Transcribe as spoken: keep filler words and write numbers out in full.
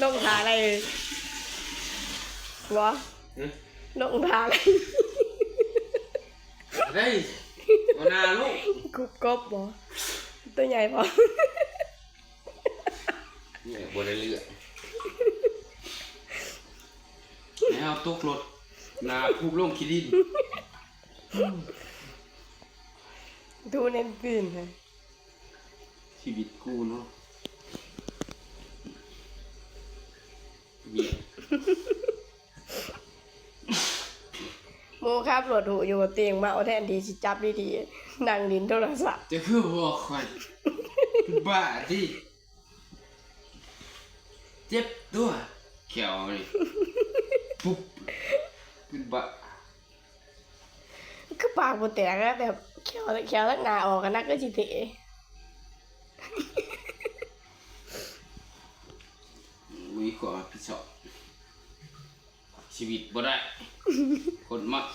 ลงท่าอะไรบ่ หึ ลงท่าอะไร ได้บ่นาลูก คุบกบบ่ ตัวใหญ่พอ เนี่ยบ่ได้เลือกให้เอาตกรถนาภูบลงขี้ดิน ดูเน้นตื่นเลย ชีวิตกูเนาะเวียน หมู่ขับรถหูอยู่บ่เตียงเมาแทนที่สิจับดีๆนั่งเล่นโทรศัพท์ จะคือบอกข่อยเป็นบ้าที่เจ็บตัวแขวนี่ปุ๊บเป็นบ้า คือปากบ่แตกนะแบบแขวแขวทั้งหน้าออกกันนะก็สิเตะ มีความรับผิดชอบชีวิตบ่ได้ คนมัก